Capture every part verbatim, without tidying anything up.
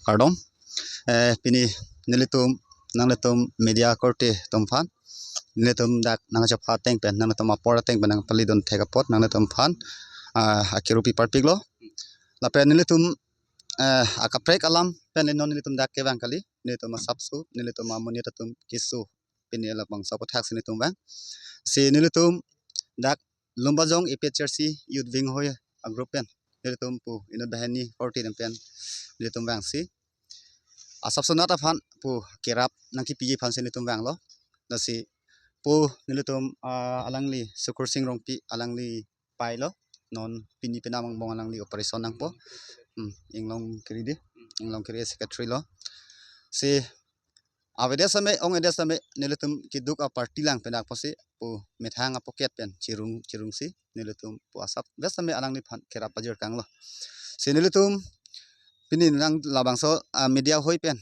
kardom. Eh, pini nelitum, nanglitum media korte atum aphan, nelitum dak nangchapha ateng pen, nanglitum apor ateng pen nangpalidun thek apot nanglitum aphan, ah, akirupi parpiklo. Lapen nelitum, eh, akaprek alam pen non nelitum dak kevang kali, nelitum asapso, nelitum amonit atum keso pini labangso aphuthak si nelitum vang. Si nelitum dak Lumbajong A P H L C Youth Wing hoi a-group pen nelitum pu inut banghini forty pen nelitum vangsi asapso nat aphan pu kerap nangkipiji aphan si nelitum vanglo. Lasi pu nelitum, ah, alangli Sukursing Rongpi alangli pailo, non pini penang angbong alangli operation nangpo. Hmm, Inglong Kiri di, Inglong Kiri secretary lo. Si avedet sitame, ongvedet sitame nelitum keduk a-party lang pen dak pusi pu methang a-pocket pen chirung chirungsi nelitum pu asapvet sitame alangliphan kerap pajirkanglo. Si nelitum pini nang labangso, ah, media hoi pen,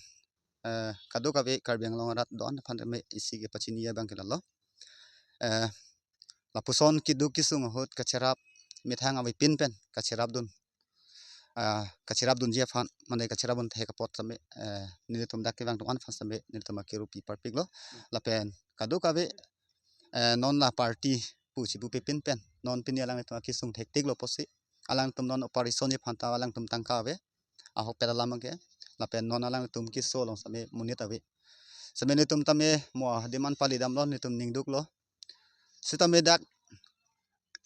eh, kadokave Karbi Anglong arat don aphan tame isi kepachini abang ke lalo. Eh, lapuson keduk kesung ahut kacherap methang avepin pen kacherapdun, ah, kacherapdunji aphan mane kacherapdun thek apot sitame, eh, nelitum dak kevang atum an aphan sitame nelitum akirupi parpiklo. Lapen kadokave, eh, non la party pu chipu pepin pen non pini alanglitum akesung thektiklo pusi alangtum non operation ji aphan ta alangtum tangka ave, ahokpet alam ke. Lapen non alangtum keso along sitame monit ave. Sitame nelitum tame mo demand palidamlo, nelitum ningduklo. Sitame dak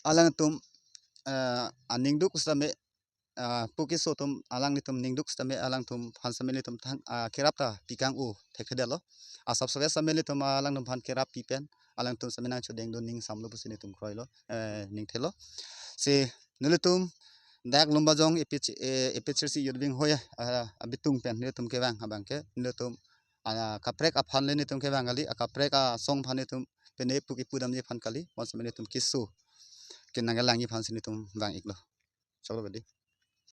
alangtum, eh, aningduk sitame, ah, pu keso atum alanglitum ningduk sitame alangtum aphan sitame nelitum thang, ah, kerap ta pikang-o thekthedetlo. Asapsovet sitame nelitum alangtum aphan kerap pi pen alangtum sitame nangchodengdun ning samlo pusi nelitum kroilo, eh, ningthelo. Si nelitum dak Lumbajong A P H, eh, A P H L C Youth Wing hoi, ah, abitung pen nelitum kevang abang ke nelitum, ah, kaprek aphan le nelitum kevang kali, akaprek asong aphan nelitum pine pu kipudamji aphan kali, bonsitame nelitum keso kenang kelangji aphan si nelitum vang-iklo. Choklo bedi.